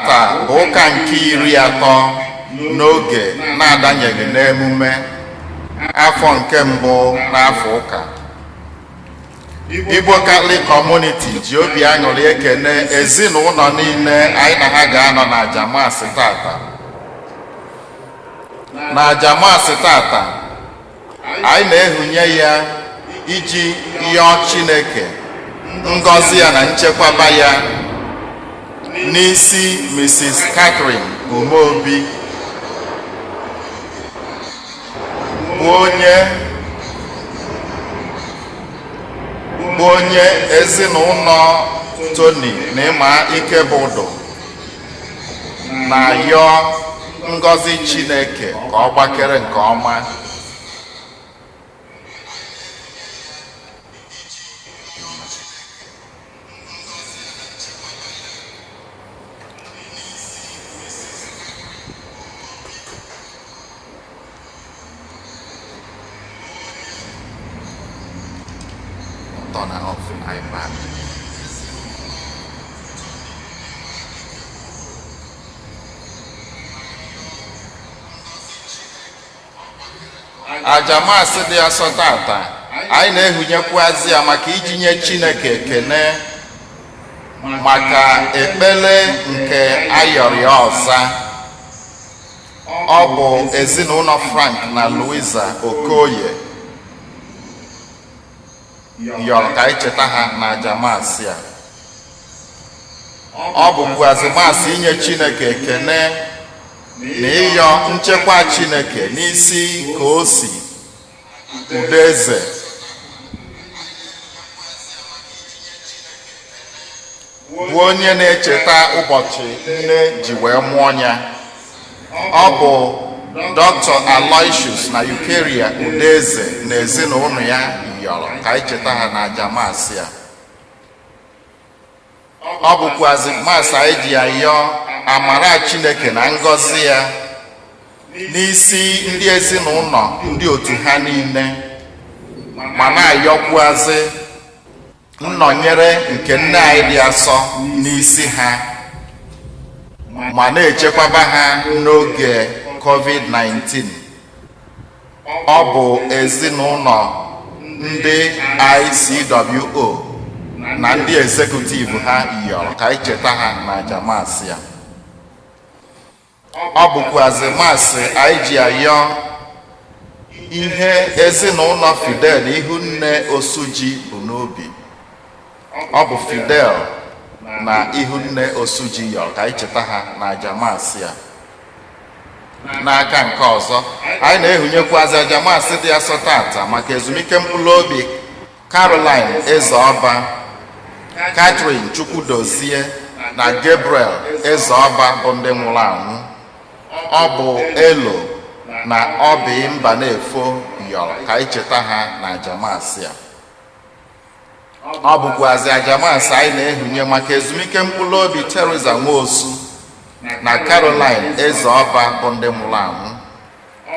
Taa bụ ụka nke 30 n'oge na-adanyeghị n'emume afọ nke mbụ n'afọ ụka. Igbo Catholic Community ji obi aṅụrị ekene ezinụlọ niile anyị na ha ga-anọ na aja maasị tata. Na aja maasị tata, anyị na-ehunye ya iji yọọ Chineke ngọzi ya na nchekwaba ya n'isi Mrs. Catherine Umeobi, bụ onye ezinụlọ Tony na Ịma Ikebụdụ na-ayọ ngọzi Chineke ka ọ gbakere nke ọma. Turn off iPad. Aja maasị dị asọ tata, anyị na-ehunyekwuazị ya maka iji nye Chineke ekene maka ekpere nke ayọrọ ya ọza. Ọ bụ ezinụlọ Frank na Louisa Okoye yọrọ ka anyị cheta ha na aja maasị a. Ọ bụkwuazị maasị inye Chineke ekene na ịyọ nchekwa Chineke n'isi ka o si Udeze bụ onye na-echeta ụbọchị nne ji wee mụọ ya. Ọ bụ Dr. Aloysius na Eucharia Udeze na ezinụlọ ya yọrọ ka anyị cheta ha na aja maasị a. Ọ bụkwazị maasị anyị ji ayọ amara Chineke na ngọzi ya n'isi ndị ezinụlọ ndị otu ha niile, ma na-ayọkwuazị nnọnyere nke nne anyị dị asọ n'isi ha, ma na-echekwaba ha n'oge COVID-19. Ọ bụ ezinụlọ ndị ICWO na ndị executive ha yọrọ ka anyị cheta ha na aja maasị a. Ọ bụkwazị maasị anyị ji ayọ ihe ezinụlọ Fidel Ihunne Osuji bụ n'obi. Ọ bụ Fidel na Ihunne Osuji yọrọ ka anyị cheta ha na aja maasị a. N'aka nke ọzọ, anyị na-ehunyekwazị aja maasị dị asọ tata maka ezumike mkpụrụ obi Caroline Ezeọba, Catherine Chukwudozie na Gabriel Ezeọba bụ ndị nwụrụ anwụ. Ọ bụ Elo na Obi Mbanefo yọrọ ka anyị cheta ha na aja maasị a. Ọ bụkwazị aja maasị anyị na-ehunye maka ezumike mkpụrụ obi Teresa Nwosu na Caroline Ezeọba bụ ndị nwụrụ anwụ.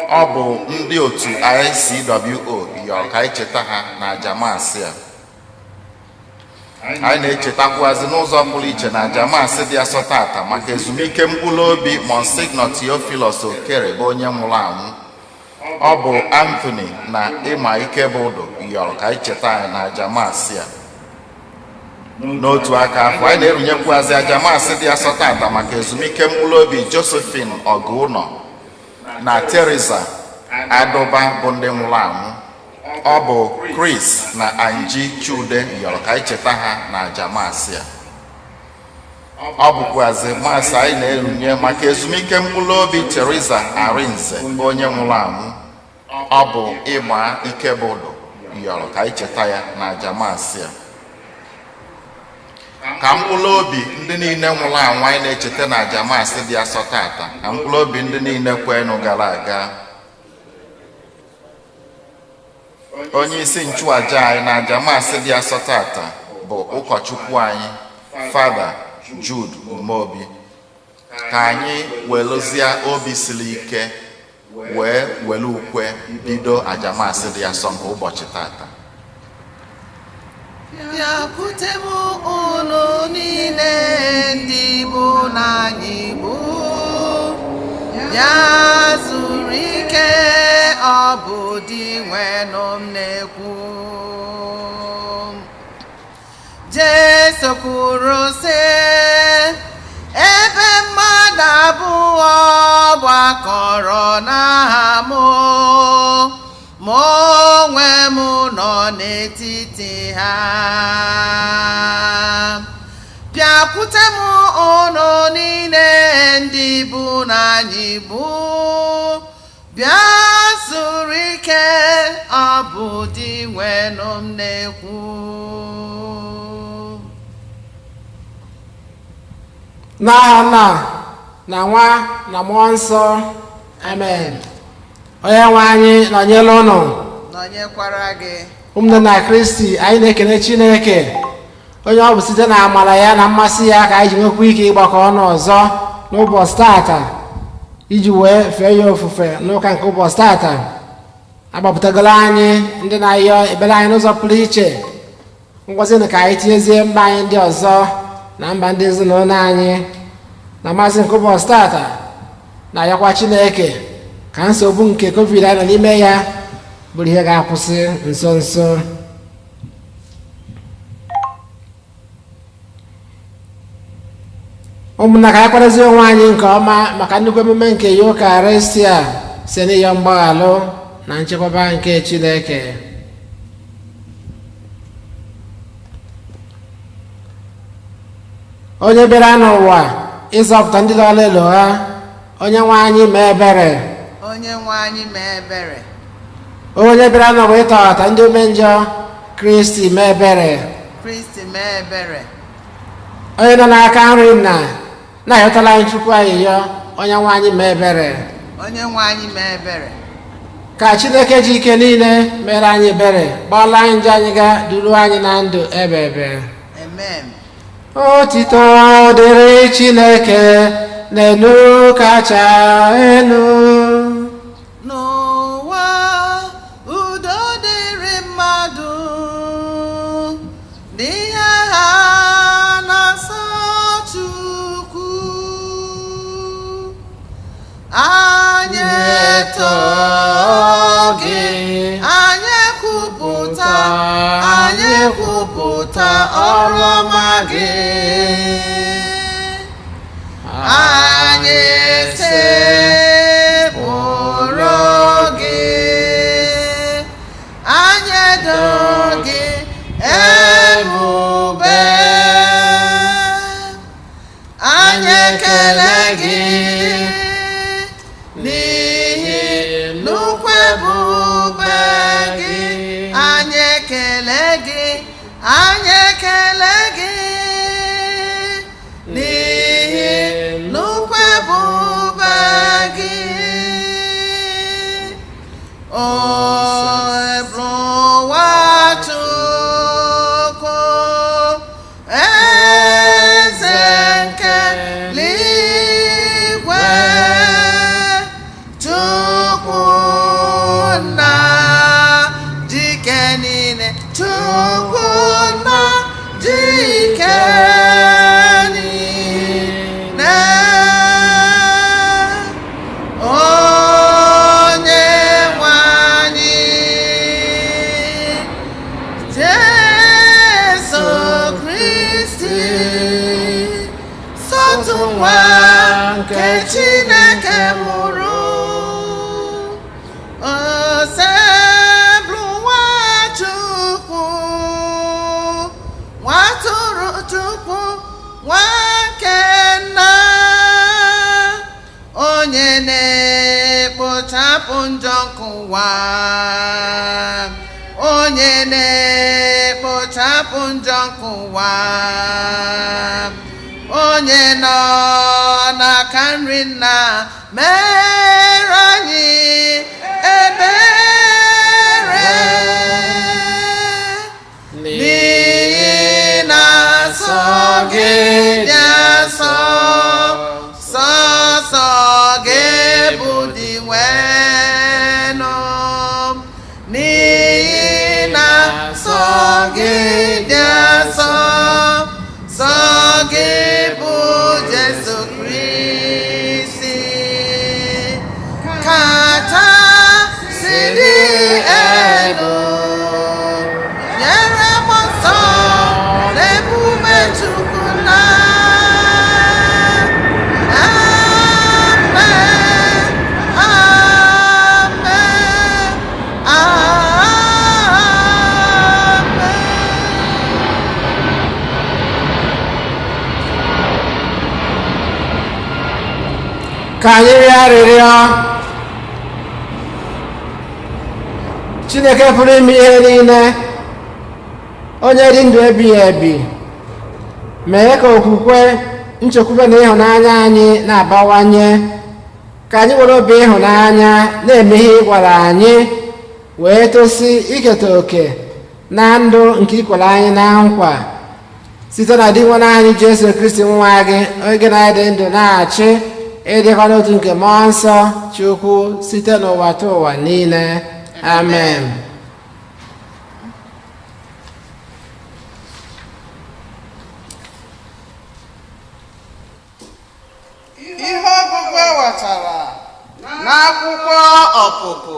Ọ bụ ndị otu ICWO yọrọ ka anyị cheta ha na aja maasị a. Anyị na-echetakwazị n'ụzọ pụrụ iche na aja maasị dị asọ tata maka ezumike mkpụrụ obi Monsignor Theophilus Okere bụ onye nwụrụ anwụ. Ọ bụ Anthony na Ịma Ikebụdụ yọrọ ka anyị cheta anyị na aja maasị a. N'otu aka afọ, anyị na-erunyekwazị aja maasị dị asọ tata maka ezumike mkpụrụ obi Josephine Ọgụnọ na Teresa Adụba bụ ndị nwụrụ anwụ. Ọ bụ Chris na Angie Chude yọrọ ka anyị cheta ha na aja maasị a. Ọ bụkwazị maasị anyị na-erunye maka ezumike mkpụrụ obi Teresa Arinze bụ onye nwụrụ anwụ. Ọ bụ Ịgba Ikebụdụ yọrọ ka anyị cheta ya na aja maasị a. Ka mkpụrụ obi ndị niile nwụrụ anwụ anyị na-echeta na aja maasị dị asọ tata, ka mkpụrụ obi ndị niile kwenụ gara aga, onye isi nchụaja anyị na aja maasị dị asọ tata bụ ụkọchukwu anyị, Fada Jude Umeobi. Ka anyị welụzie obi siri ike wee were ukwe bido aja maasị dị asọ nke ụbọchị tata. Bịakwute m unu niile ndị bụ na anyị bụ, bịa zuru ike, ọ bụ Dinwenụ m na-ekwu. Jesu kwuru sị, ebe mmadụ abụọ gbakọrọ n'aha m, mụ onwe m nọ n'etiti ha. Bịakwute m unu niile ndị bụ na anyị bụ, bịa zuru ike, ọ bụ Dinwenụ m na-ekwu. N'aha Nna na Nwa na Mmụọ Nsọ, amen. Onye nwe anyị nọnyere ụnụ. Nọnyekwara gị. Ụmụnne na Kristi, anyị na-ekene Chineke onye ọ bụ site na amara ya na mmasị ya ka anyị ji nwekwa ike ịgbakọ ọnụ ọzọ n'ụbọchị tata iji wee fee ya ofufe n'ụka nke ụbọchị tata. Agbapụtagolo anyị ndị na-ayọ ekpere anyị n'ụzọ pụrụ iche. Ngọzi na ka anyị tinyezie mba anyị ndị ọzọ na mba ndị ezinụlọ anyị na mmasị nke ụbọchị tata, na-ayọkwa Chineke ka nsogbu nke COVID anyị nọ n'ime ya bụrụ ihe ga-akwụsị nso nso. Ụmụnna, ka anyị kwadozie onwe anyị nke ọma maka nnukwu emume nke Yukarịstia site n'ịyọ mgbaghalụ na nchekwaba nke Chineke. Onye bịara n'ụwa ịzọpụta ndị lọrọ elo ha, onye nwe anyị mee ebere. Onye nwe anyị mee ebere. Onye bịara n'ụwa ịtọghata ndị ome njọ, Kristi mee ebere. Kristi mee ebere. Onye nọ n'aka nri nna na-ayọtala anyị Chukwu ayịyọ, onye nwe anyị mee ebere. Onye nwe anyị mee ebere. Ka Chineke ji ike niile mere anyị ebere, gbaala anyị njọ anyị ga duru anyị na ndụ ebe ebe. Amen. Otito dịrị Chineke n'elu kacha elu. N'ụwa, udo dịrị mmadụ n'ihe ha na-asọ Chukwu. Anyị eto gị, anyị ekwupụta, anyị ekwupụta ọrụ ọma gị. Anyị sepụrụ gị, anyị edo gị ebube, anyị ekele gị n'ihi nnukwu ebube gị. Anyị ekele gị, anyị ekele gị n'ihi nnukwu ebube gị. O ebruwa Chukwu, eze nke eluigwe, Chukwu nna jike niile, Chukwu nna jike niile, onye nwe anyị Jesu Kristi, sọtụ nwa nke Chineke mụrụ, osebụ nwa Chukwu, nwa tụrụ Chukwu, nwa nke nna, onye na-ekpochapụ njọ nke ụwa, onye na-ekpochapụ njọ nke ụwa, onye nọ n'aka nri nna mere anyị ebere, n'ihi na nsọ gị dị nsọ, sọsọ gị bụ Dinwenụ, n'ihi na nsọ gị dị Ka anyị rịọ arịrịọ. Chineke pụrụ ime ihe niile, onye dị ndụ ebighị ebi, mee ka okwukwe, nchekwube na ịhụnanya anyị na-abawanye, ka anyị were obi ịhụnanya na-eme ihe ị gwara anyị, wee tosi iketa oke na ndụ nke ikwere anyị na nkwa, site na Dinwenụ anyị Jesu Kristi nwa gị, onye gị na-adị ndụ na-achị, ịdịkwa n'otu nke Mmụọ Nsọ Chukwu, site n'ụwa ta ụwa niile. Amen. Ihe ọgụgụ e wetara n'akwụkwọ Ọpụpụ.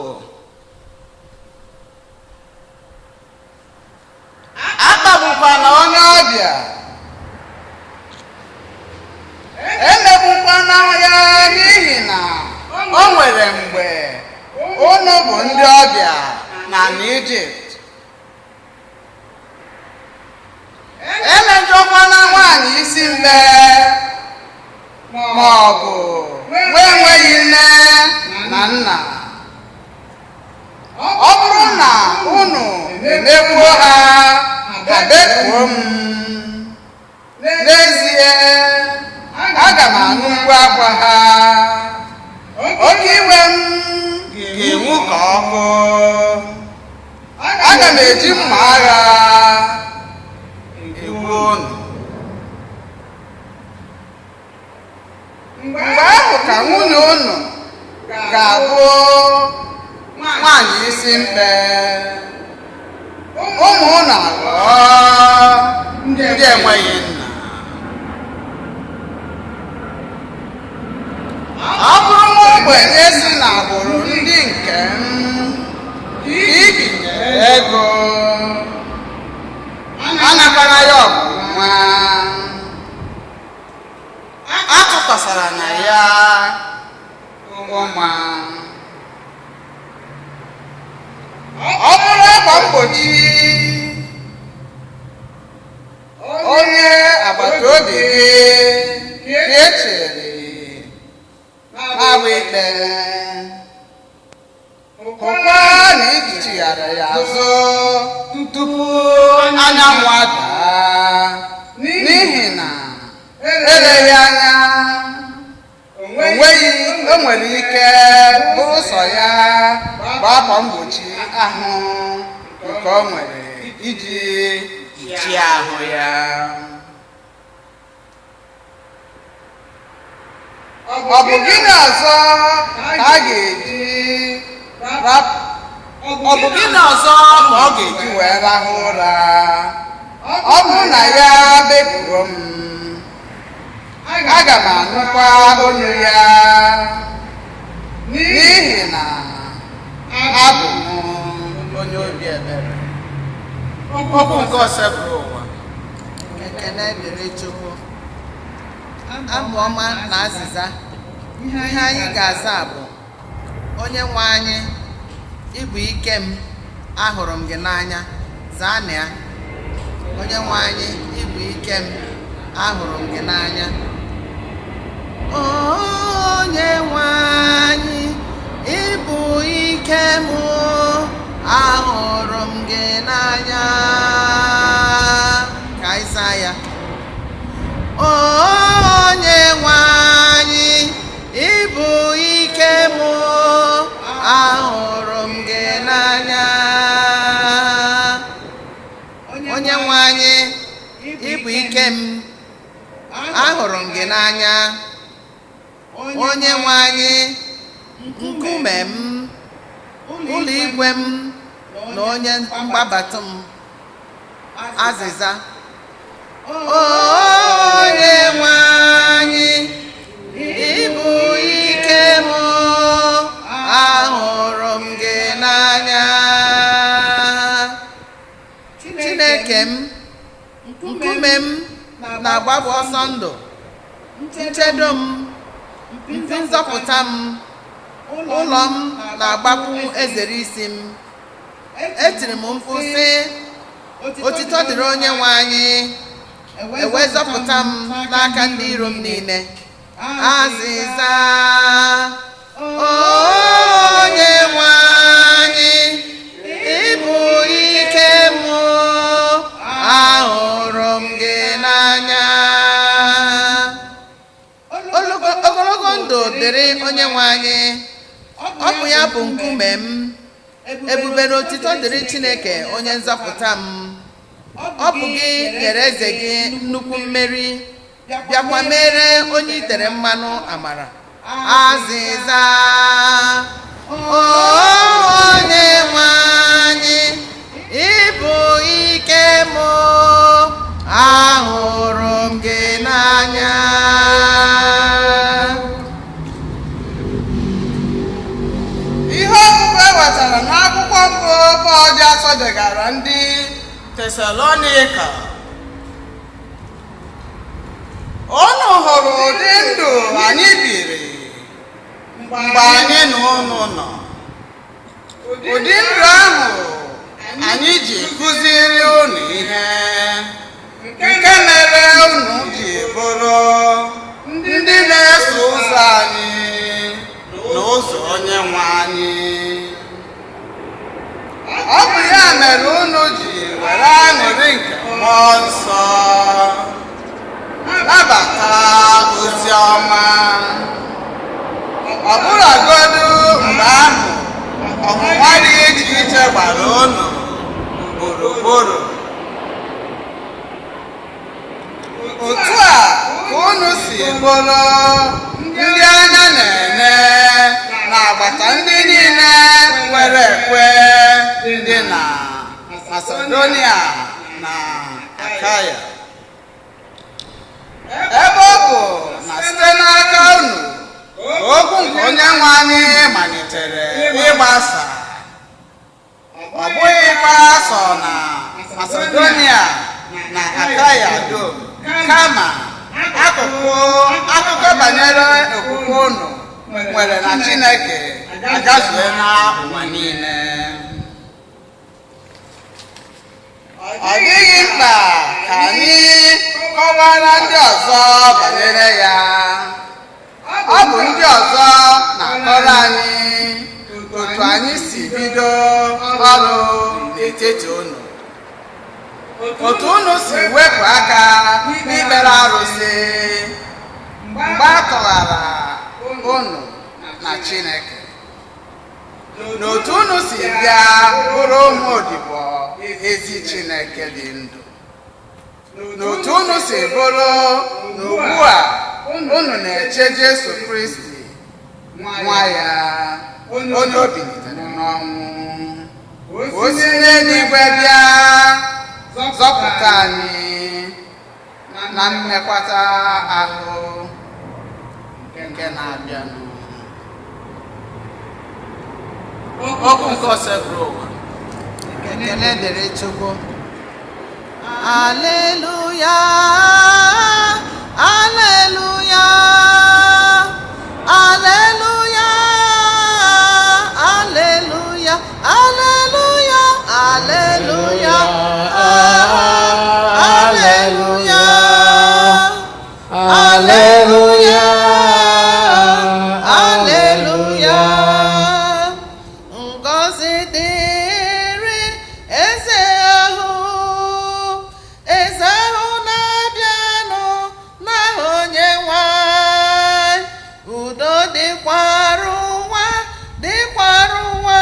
Akpagbukwana onye ọbịa, emegbukwana ya, n'ihi na o nwere mgbe unu bụ ndị ọbịa na Ijipt. Emejọkwana nwaanyị isi mkpe ma ọ bụ nwa enweghị nne na nna. Ọ bụrụ na unu emegbuo ha, ha bekuo m, n'ezie aga m anụ mkpu akwa ha, oke iwe m ga-enwu ka ọkụ, aga m eji mma agha egbuo unu. Mgbe ahụ ka nwunye unu ga-abụ nwaanyị isi mkpe, ụmụ unu aghọọ ndị enweghị nna. Ọ bụrụ nwa ogbenye si n'agbụrụ ndị nke m ka i binyere ego, anakwara ya ọmụrụ nwa, atụkwasara na ya ụma. Ọ bụrụ akwa mgbochi onye agbata obi gị ka e chere na-abụ ikpe, hụkwa na ijichighara ya azụ tupu anyanwụ adaa, n'ihi na eleghị anya o nweghị o nwere ike bụrụ sọ ya bụ akwa mgbochi ahụ nke o nwere iji kpuchie ahụ ya. Ọ bụ gịnị ọzọ ka a ga-eji ọ bụ gịnị ọzọ ka ọ ga-eji wee rahụ ụra? Ọ bụrụ na ya bekuo m, aga m anụkwa olu ya, n'ihi na abụ m onye obi ebere. Okwu nke Osebụrụwa. Ekene dịrị Chukwu. Abụ ọma na azịza. Ihe anyị ga-aza bụ: Onye nwe anyị, ịbụ ike m, ahụrụ m gị n'anya. Zaa na ya: Onye nwe anyị, ịbụ ike m, ahụrụ m gị n'anya. Onye nwe anyị, ịbụ ike m, ahụrụ m gị n'anya. Ka anyị zaa ya: Onye nwe anyị, ịbụ ike m, ahụrụ m gị n'anya. Onye nwe anyị, ịbụ ike m, ahụrụ m gị n'anya. Onye nwe anyị, nkume m, ụlọ igwe m na onye mgbabata m. Azịza: Onye nwe anyị, ịbụ ike m, ahụrụ m gị n'anya. Chineke m, nkume m na-agbapụ ọsọ ndụ, nchedo m, mpi nzọpụta m, ụlọ m na-agbapụ ezere isi m. Etiri m mkpu sị: "Otito dịrị Onye nwe anyị," ewee zọpụta m n'aka ndị iro m niile. Azịza. Onye nwe anyị, ịbụ ike m, ahụrụ m gị n'anya. Ogologo ndụ dịrị onye nwe anyị. Ọ bụ ya bụ nkume m. Ebube na otito dịrị Chineke onye nzọpụta m. Ọ bụ gị nyere eze gị nnukwu mmeri, bịakwa mere onye itere mmanụ amara. Azịza. Onye nwe anyị, ịbụ ike m, ahụrụ m gị n'anya. Ihe ọgụgụ e wetara n'akwụkwọ mbụ Pọl dị asọ degara ndị Tesalonika. Unu hụrụ ụdị ndụ anyị biri mgbe anyị na unu nọ, ụdị ndụ ahụ anyị ji kụziri unu ihe, nke mere unu ji bụrụ ndị na-eso ụzọ anyị n'ụzọ onye nwe anyị. Ọ bụ ya mere unu ji were aṅụrị nke mmụọ nsọ nabata ozi ọma, ọ bụrụgodu mgbe ahụ ọnwụnwa dị iche iche gbara unu gburugburu. Otu a ka unu si bụrụ ndị anya na-ene n'agbata ndị niile kwere ekwe dị na Masedonia na Akaya, ebe ọ bụ na site n'aka unu ka okwu nke onye nwe anyị malitere ịgbasa, ọ bụghịkwa sọ na Masedonia na Akaya dum, kama akụkụ akụkọ banyere okwukwe unu nwere na Chineke agazue na ụwa niile. Ọ dịghị mkpa ka anyị kọwara ndị ọzọ banyere ya. Ọ bụ ndị ọzọ na-akọrọ anyị otu anyị si bido ọrụ n'etiti unu, otu unu si wepụ aka n'ikpere arụsị mgbe a tọghara unu na Chineke, na otu unu si bịa bụrụ ụmụ odibo ezi Chineke dị ndụ, na otu unu si bụrụ na ugbu a unu na-eche Jesu Kristi nwa ya, onye o bilitere n'ọnwụ, ka o si n'eluigwe bịa zọpụta anyị na mmekwata ahụ nke na-abịanụ. Okwu nke Osebụrụwa. Ekele dịrị Chukwu. Aleluya, aleluya, aleluya, aleluya, aleluya, aleluya, aleluya, Aleluya. Aleluya. Ngọzi dịrị eze ahụ, eze ahụ na-abịanụ n'aha onye nwe anyị. Udo dịkwara ụwa, dịkwara ụwa.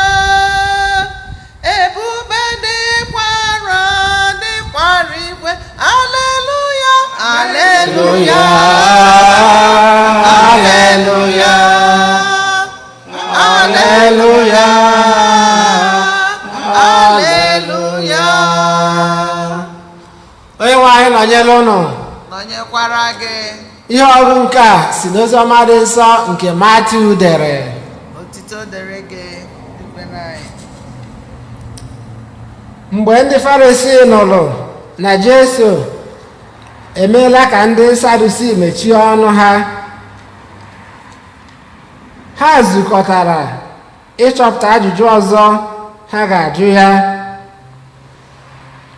Ebube dịkwara, dịkwara igwe. Aleluya, aleluya, Aleluya. Aleluya. Aleluya. Onye nwe anyị nọnyere unu. Nọnyekwara gị. Ihe ọgụ nke a si n'oziọma dị nsọ nke Matiu dere. Otito dịrị gị, ikpe anyị. Mgbe ndị Farisii nụrụ na Jesu emeela ka ndị Sadusii mechie ọnụ ha, ha zukọtara ịchọpụta ajụjụ ọzọ ha ga-ajụ ya.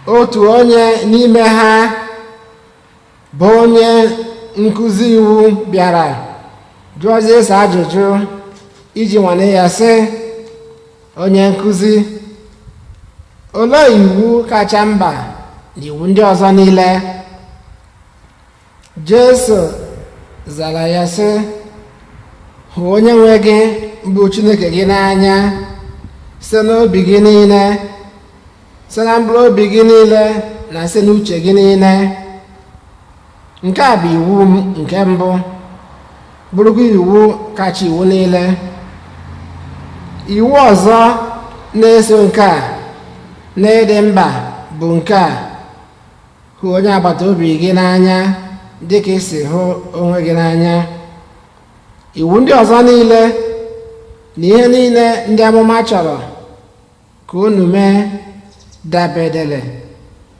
Otu onye n'ime ha bụ onye nkụzi iwu bịara jụọ Jesu ajụjụ iji nwane ya, sị, "Onye nkụzi, olee iwu kacha mba na iwu ndị ọzọ niile?" Jesu zara ya sị, "Hụ onye nwe gị bụ Chineke gị n'anya site n'obi gị niile, site na mkpụrụ obi gị niile, na site n'uche gị niile. Nke a bụ iwu m nke mbụ, bụrụkwa iwu kacha iwu niile. Iwu ọzọ na-eso nke a na-ịdị mba bụ nke a: hụ onye agbata obi gị n'anya dịka isi hụ onwe gị n'anya. Iwu ndị ọzọ niile na ihe niile ndị amụma chọrọ ka unu mee dabedere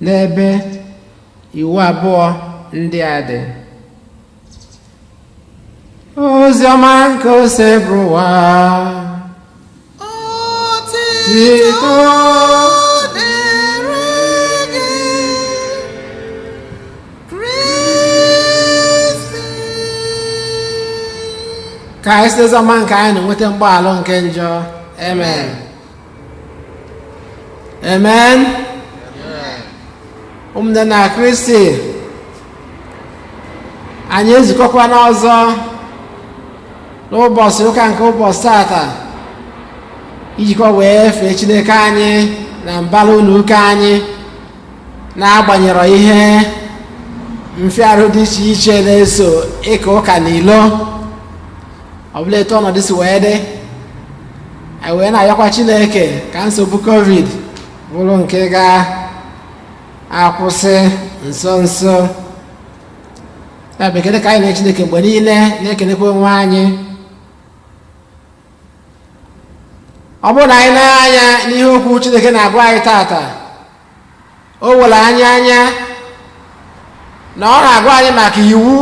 n'ebe iwu abụọ ndị a dị." Ozi ọma nke Osebụrụwa. Otito dịrị gị, Kristi. Ka anyị site ozi ọma nke anyị na-enweta mgbaghalụ nke njọ. Amen, amen. Ụmụnne na Kristi, anyị ezukọkwana ọzọ n'ụbọchị ụka nke ụbọchị tata ijikọ wee fee Chineke anyị na mbara ụlọ ụka anyị, na-agbanyere ihe mfịarụ dị iche iche na-eso ịka ụka n'ilo ọbụla. Etu ọnọdụ si wee dị, anyị wee na-ayọkwa Chineke ka nsogbu COVID bụrụ nke ga-akwụsị nso nso. Ya bụ ekele ka anyị na Chineke mgbe niile, na-ekelekwa onwe anyị. Ọ bụrụ na anyị na-anya n'ihe okwu Chineke na-agwa anyị tata, o were anya anya na ọ na-agwa anyị maka iwu,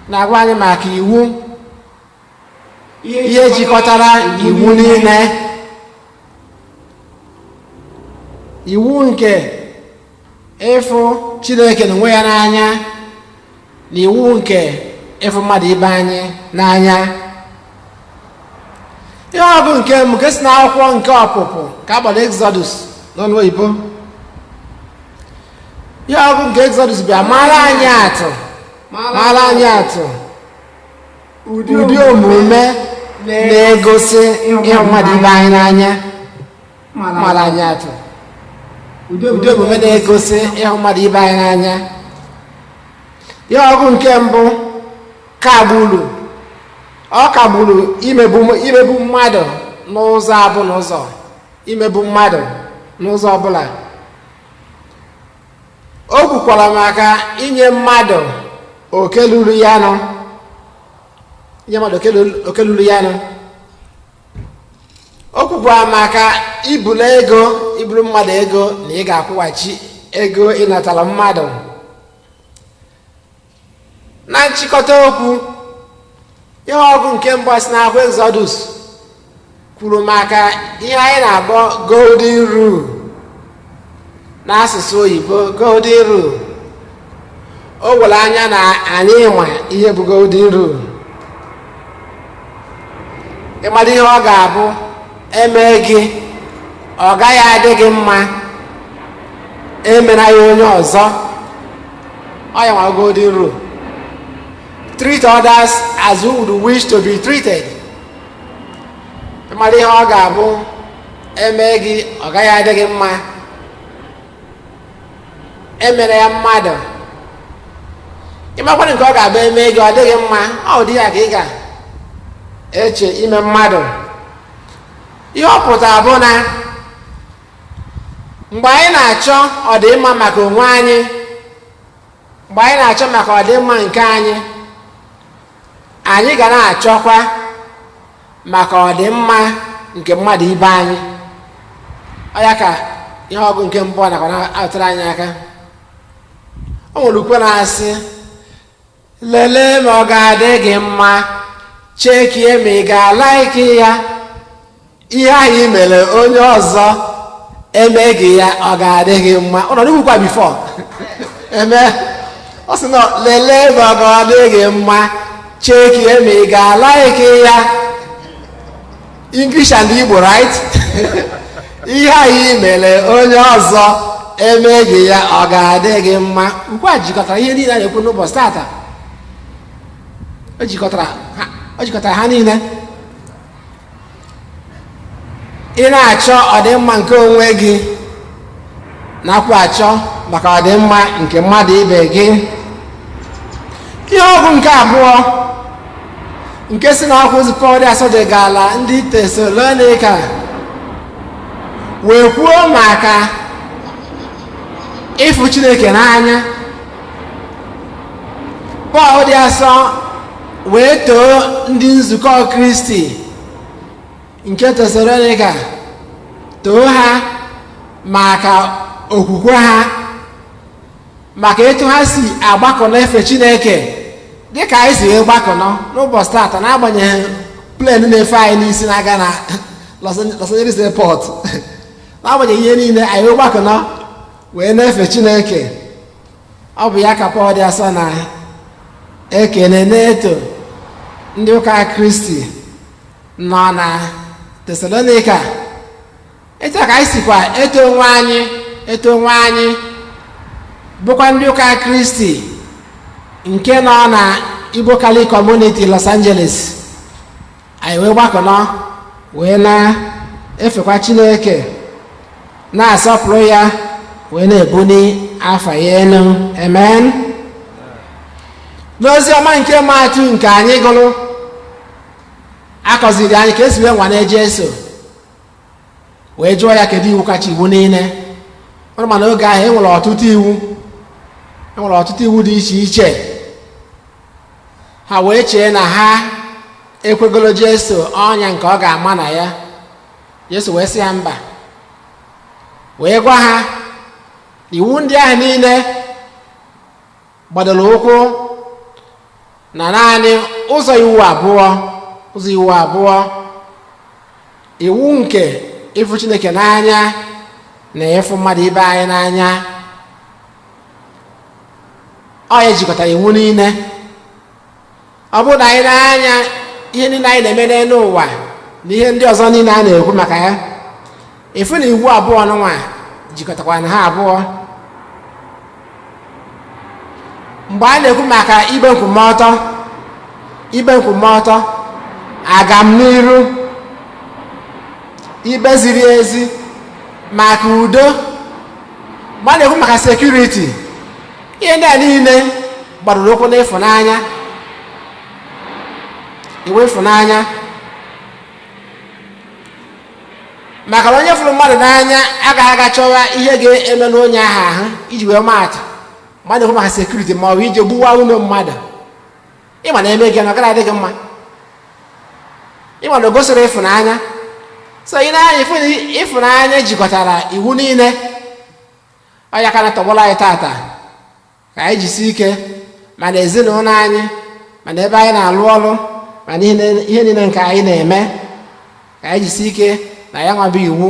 na-agwa anyị maka iwu, ihe jikọtara iwu niile, iwu nke ịfụ Chineke n'onwe ya n'anya na iwu nke ịfụ mmadụ ibe anyị n'anya. Ihe ọgụ nke mbụ nke si n'akwụkwọ nke Ọpụpụ, ka a kpọrọ Exodus n'ọnụ oyibo. Ihe ọgụ nke Exodus bịa mara anyị atụ ụdị omume na-egosi ịhụ mmadụ ibe anyị n'anya, mara anyị atụ ụdị omume na-egosi ịhụ mmadụ ibe anyị n'anya. Ihe ọgụ nke mbụ kagburu, ọ kagburu imegbu mmadụ n'ụzọ abụ n'ụzọ imegbu mmadụ n'ụzọ ọbụla. O kwukwara maka inye mmadụ oke luru ya nụ, inye mmadụ oke luru ya nụ. O kwukwara maka ibulu ego, iburu mmadụ ego, na ị ga-akwụghachi ego ịnatara mmadụ. Na nchịkọta okwu, ihe ọgụ nke mbụ si n'akwụkwọ Exodus kwuru maka ihe anyị na-akpọ golden rule n'asụsụ oyibo. Golden rule, o were anya na anyị ma ihe bụ golden rule. Ịmara ihe ọ ga-abụ eme gị, ọ gaghị adị gị mma, emera ya onye ọzọ. Ọ ya nwa golden rule: treat others as you would wish to be treated. Ịmara ihe ọ ga-abụ eme gị, ọ gaghị adị gị mma, emere ya mmadụ. Ịmakwana nke ọ ga-abụ eme gị, ọ dịghị mma, ọ ụdị ya ka ị ga-eche ime mmadụ. Ihe ọ pụtara bụ na mgbe anyị na-achọ ọdịmma maka onwe anyị, mgbe anyị na-achọ maka ọdịmma nke anyị, anyị ga na-achọkwa maka ọdịmma nke mmadụ ibe anyị. Ọ ya ka ihe ọgụ nke mbụ nakwa na-atụrụ anyị aka. O nwere ukwe na-asị, "Lelee ma ọ ga-adị gị mma, chekie ma ị ga-alaiki ya. Ihe ahụ i mere onye ọzọ emeghị ya, ọ ga-adị gị mma." Ụnọdụ kwukwa before eme. Ọ sị na lelee ma ọ ga-adị gị mma, chekie ma ị ga-alike ya. English and Igbo, right? Ihe anyị mere onye ọzọ emeghị ya, ọ ga-adị gị mma? Ukwu a jikọtara ihe niile a na-ekwu n'ụbọchị tata. O jikọtara ha, o jikọtara ha niile. Ị na-achọ ọdịmma nke onwe gị, nakwa achọ maka ọdịmma nke mmadụ ibe gị. Ihe ọgụ nke abụọ nke si na akwụkwọ ozi Pọl dị asọ degala ndị Tesalonika wee kwuo maka ịfụ Chineke n'anya. Pọl dị asọ wee too ndị nzukọ Kristi nke Tesalonika, too ha maka okwukwe ha, maka etu ha si agbakọ n'efe Chineke, dịka anyị si wee gbakọnọ n'ụbọchị tata, n'agbanyeghị plane na-efe anyị n'isi na-aga na Los Angeles Airport. N'agbanyeghị ihe niile, anyị wee gbakọnọ wee na-efe Chineke. Ọ bụ ya ka Pọl dị asọ na ekene na-eto ndị ụka Kristi nọ na Tesalonika. Etu a ka anyị sikwa eto onwe anyị, eto onwe anyị bụkwa ndị ụka Kristi nke nọ na Igbo Catholic Community Los Angeles. Anyị wee gbakọnọ wee na-efekwa Chineke, na-asọpụrụ ya, wee na-ebuli afa ya elu. Amen. N'ozi ọma nke Matu nke anyị gụrụ, akọziri anyị ka esi wee nwane Jesu, wee jụọ ya kedu iwu kacha iwu niile. Ọrụ mana oge ahụ enwere ọtụtụ iwu, enwere ọtụtụ iwu dị iche iche. Ha wee chee na ha ekwegolo Jesu ọnya nke ọ ga-ama na ya. Jesu wee sị ya mba, wee gwa ha iwu ndị ahụ niile gbadoro ụkwụ na naanị ụzọ iwu abụọ, ụzọ iwu abụọ: iwu nke ịfụ Chineke n'anya na ịfụ mmadụ ibe anyị n'anya. Ọ ya jikọtara iwu niile. Ọ bụrụ na anyị na-anya ihe niile anyị na-eme n'elu ụwa na ihe ndị ọzọ niile a na-ekwu maka ya, ịfụ na iwu abụọ nụnwa jikọtakwara na ha abụọ. Mgbe a na-ekwu maka ikpe nkwụmọtọ, ikpe nkwụmọtọ, agam n'iru, ikpe ziri ezi, maka udo, mgbe a na-ekwu maka security, ihe ndị a niile gbadoro ụkwụ n'ịfụnanya, iwu ịfụnanya. Maka na onye fụrụ mmadụ n'anya agaghị aga chọwa ihe ga-eme n'onye ahụ ahụ. Iji wee maatụ, mmadụ ekwu maka security ma ọ bụ ije gbuwa ụlọ mmadụ, ịma na eme gị na ọ gaghị adị gị mma, ịma na o gosiri ịfụnanya. So ị na-anya, ịfụ na ịfụnanya jikọtara iwu niile. Ọ ya ka na-atọgbọrọ anyị tata ka anyị jisi ike, ma na ezinụlọ anyị, ma na ebe anyị na-alụ ọrụ, ma na ihe niile nke anyị na-eme, ka anyị jisi ike na ya nwabụ iwu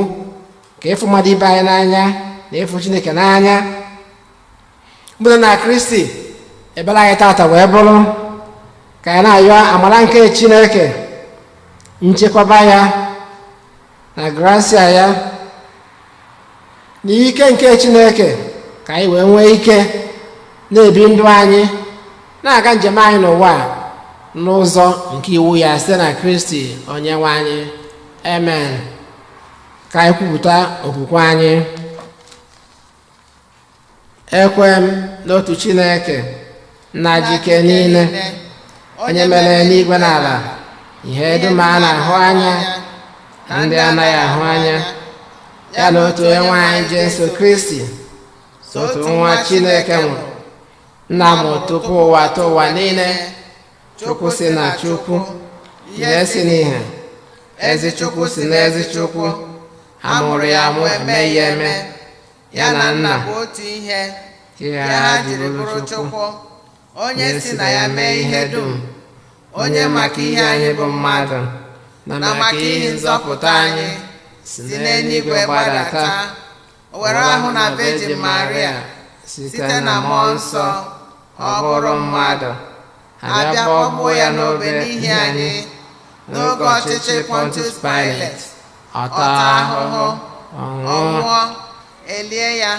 ka ịfụ mmadụ ibe anyị n'anya na ịfụ Chineke n'anya. Mgbe na Kristi ebere anyị tata wee bụrụ ka anyị na-ayọ amara nke Chineke, nchekwaba ya na grasia ya na ike nke Chineke, ka anyị wee nwee ike na-ebi ndụ anyị, na-aga njem anyị n'ụwa a n'ụzọ nke iwu ya, site na Kristi onye nwe anyị. Amen. Ka anyị kwupụta okwukwe anyị. Ekwe m n'otu Chineke, nna jike niile, onye mere eluigwe na ala, ihe dum a na-ahụ anya na ndị anaghị ahụ anya, ya na otu onye nwe anyị Jesu Kristi, otu nwa Chineke mụrụ, nna m tupu ụwa tụ ụwa niile, Chukwu si na Chukwu, ihe si n'ihe, ezi Chukwu si n'ezi Chukwu, a mụrụ ya amụ, emeghị ya eme, ya na nna bụ otu ihe, ihe ya ha ha ji jiri bụrụ bụrụ Chukwu, Chukwu, onye si na ya mee ihe dum, onye maka ihe anyị bụ mmadụ na na maka ihe nzọpụta anyị si si n'eluigwe gbadata, o were ahụ na Virgin Maria, site na mmụọ nsọ. Ọ bụrụ mmadụ, abịa kpọgbuo ya n'obe n'ihi anyị. N'oge ọchịchị Pontius Pilate, ọ ọ taa taa ahụhụ, ahụhụ, ọ ọ nwụọ, nwụọ, elie ya,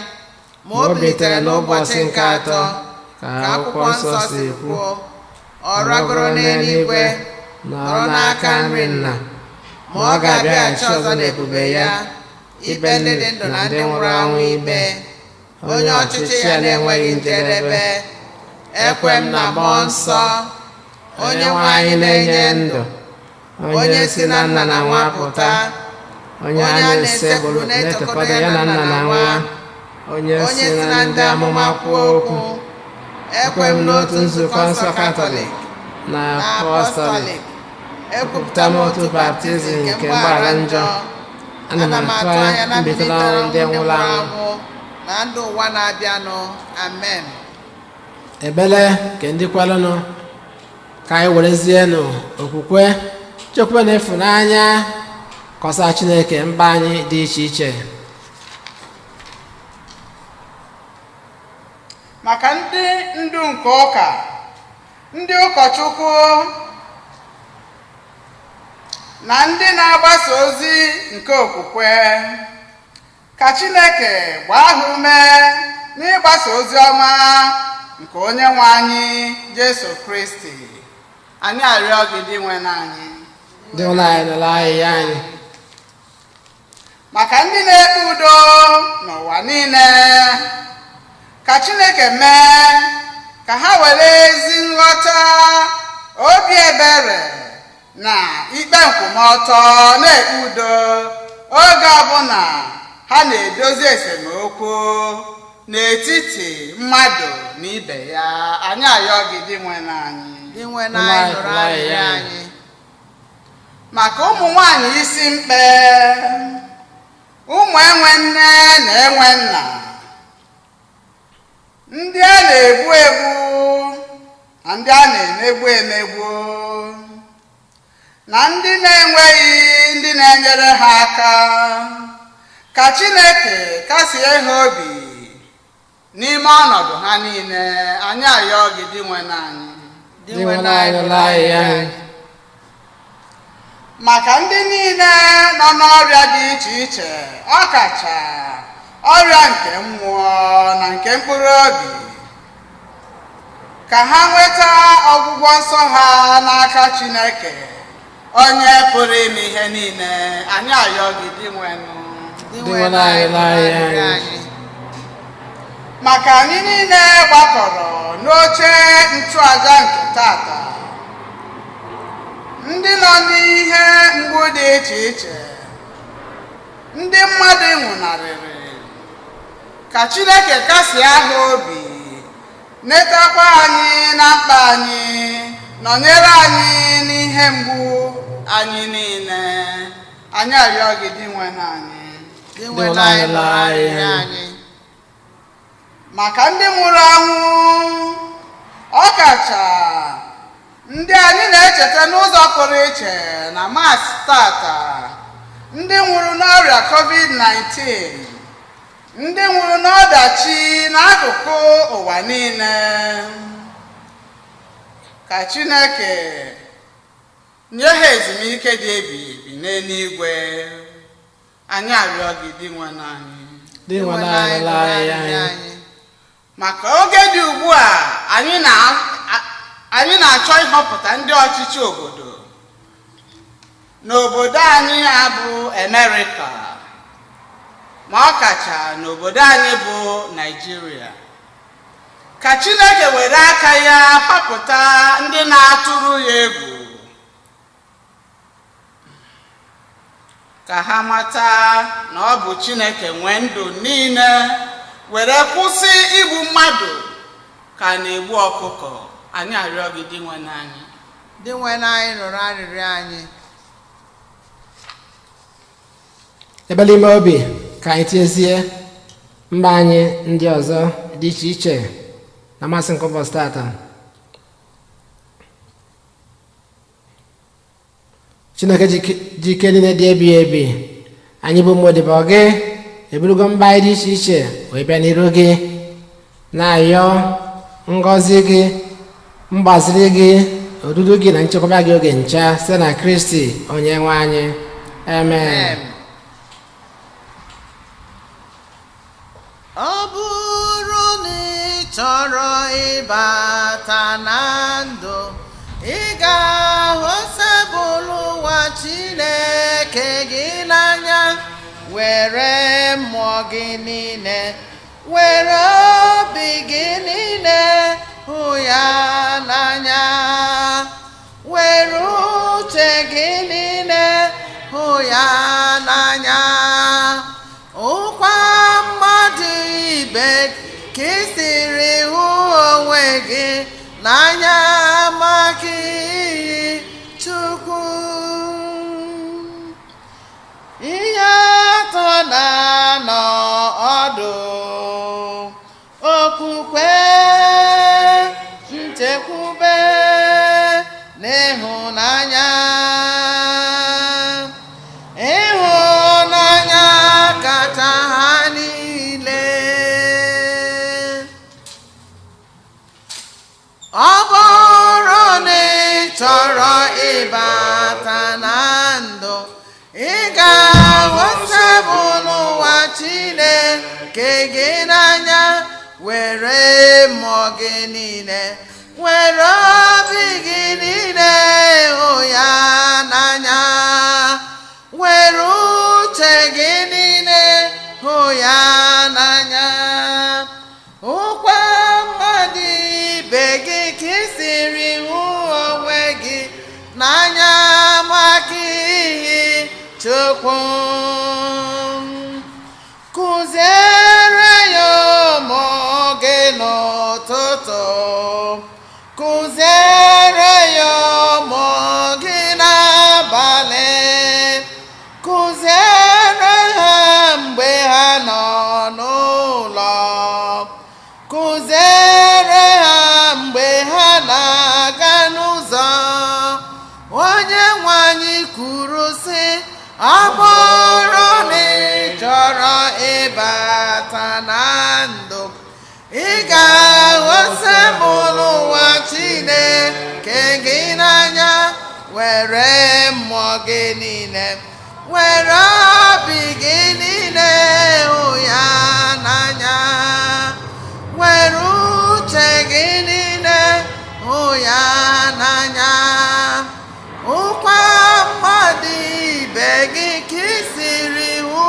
ma o bilitere n'ụbọchị nke atọ, ka akwụkwọ nsọ si kwuo. Ọ ragoro n'eluigwe, nọrọ n'aka nri nna, ma ọ ga-abịaghachi ọzọ n'ebube ya, ikpe ndị dị ndụ na ndị nwụrụ anwụ ikpe, onye ọchịchị ya na-enweghị njedebe. Ekwe m na mmụọ nsọ, onye nwe anyị na-enye ndụ, onye si na nna na nwa pụta, onye a na-esekpuru na-etokọta ya na nna na nwa, onye onye si na ndị amụma kwuo okwu. Ekwe m n'otu nzukọ nsọ Katọlik na na apọstọlik, apọstọlik, ekwupụta m otu baptizim nke mgbaghara njọ. Ana m atụ anya na mbilite mbilite n'ọnwụ n'ọnwụ ndị nwụrụ anwụ na ndụ ụwa na-abịanụ. Amen. Ebele nke ndị kwelụnụ, ka anyị werezienụ okwukwe, chekwube na ịfụnanya kọsa Chineke mba anyị dị iche iche. Maka ndị ndu nke ụka, ndị ụkọchukwu na ndị na-agbasa ozi nke okwukwe, ka Chineke gbaa ha ume n'ịgbasa ozi ọma nke onye nwe anyị Jesu Kristi. Anyị arịọ gị, dị nwe anyị. Ndị ụlọ anyị nụrụ ahịhịa anyị. Maka ndị na-ekpe udo n'ụwa niile, ka Chineke mee ka ha were ezi nghọta, obi ebere na ikpe nkwụmọtọ na-ekpe udo oge ọbụla ha na-edozi esemokwu n'etiti mmadụ na ibe ya. Anyị ayọ gị, dị nwe anyị. Dị nwe anyị, nụrụ arịrịọ anyị. Maka ụmụ nwanyị isi mkpe, ụmụ enwe nne na enwe nna, ndị a na-egbu egbu na ndị a na-emegbu emegbu, na ndị na-enweghị ndị na-enyere ha aka, ka Chineke kasie ha obi n'ime ọnọdụ ha niile. Anyị ayọ gị, dị nwe anyị. Dị nwe anyị, nụrụ arịrịọ anyị. Maka ndị niile nọ n'ọrịa dị iche iche, ọkacha ọrịa nke mmụọ na nke mkpụrụ obi, ka ha nweta ọgwụgwọ nsọ ha n'aka Chineke onye pụrụ ime ihe niile. Anyị ayọ gị, dị nwenụ. Dị nwe anyị, nụrụ arịrịọ anyị. Maka anyị niile gbakọrọ n'oche nchụaja nke tata, ndị nọ n'ihe mgbu dị iche iche, ndị mmadụ nwụnarịrị, ka Chineke kasie ha obi, netakwa anyị na mkpa anyị, nọnyere anyị n'ihe mgbu anyị niile. Anyị arịọ gị, dị nwe anyị. Dị nwe anyị, nụrụ arịrịọ anyị. Maka ndị nwụrụ anwụ, ọkacha ndị anyị na-echeta n'ụzọ pụrụ iche na Maasị tata, ndị nwụrụ n'ọrịa COVID-19, ndị nwụrụ n'ọdachi n'akụkụ ụwa niile, ka Chineke nye ha ezumike dị ebighị ebi n'eluigwe. Anyị arịọ gị, dị nwe anyị. Dị nwe anyị, nụrụ arịrịọ anyị. Maka oge dị ugbu a, anyị na-achọ ịhọpụta ndị ọchịchị obodo n'obodo anyị a bụ Amerịka, ma ọ kacha n'obodo anyị bụ Naịjirịa, ka Chineke were aka ya họpụta ndị na-atụrụ ya egwu, ka ha mata na ọ bụ Chineke nwee ndụ niile, were kwụsị igbu mmadụ ka a na-egbu ọkụkọ. Anyị arịọ gị, dị nwe anyị. Dị nwe anyị, nụrụ arịrịọ anyị. Ebele ime obi, ka anyị tinyezie mba anyị ndị ọzọ dị iche iche na mmasị nke ụbọchị tata. Chineke ji ike niile dị ebighị ebi, anyị bụ ụmụ odibo gị eburugo mba anyị dị iche iche wee bịa n'iru gị, na-ayọ Ngọzi gị, mgbaziri gị, odudu gị na nchekwaba gị oge ncha, site na Kristi onye nwe anyị. Amen. Amen. Ọ bụrụ na ị chọrọ ịbata na ndụ, ị ga-ahụ sebụlụ ụwa Chineke gị n'anya, were mmụọ gị niile, were obi gị niile hụ ya n'anya, were uche gị niile hụ ya n'anya, ụkwa mmadụ ibe ka ị siri hụ onwe gị n'anya, maka iyi Chukwu. Ihe atọ na-anọ ọdụ: okwukwe, nchekwube na ịhụnanya. Ịhụnanya kacha ha niile. Ọ bụrụ na ị chọrọ ịbata na ndụ, ị ga-ahụ sebụlụ ụwa Chineke gị n'anya, were mmụọ gị niile, were obi gị niile hụ ya n'anya, were uche gị niile hụ ya n'anya, hụkwa mmadụ ibe gị ka ị siri hụ onwe gị n'anya, maka iyi Chukwu. Kụziere ya ụmụ gị n'ụtụtụ, kụziere ya ụmụ gị n'abalị, kụziere ha mgbe ha nọ n'ụlọ, kụziere ha mgbe ha na-aga n'ụzọ. Onye nwe anyị kwuru sị, ọ bụrụ na ị chọrọ ịbata na ndụ, ị ga-aghọsị m n'ụwa Chineke gị n'anya, were mmụọ gị niile, were obi gị niile hụ ya n'anya, were uche gị niile hụ ya n'anya, hụkwa mmadụ ibe gị ka ị siri hụ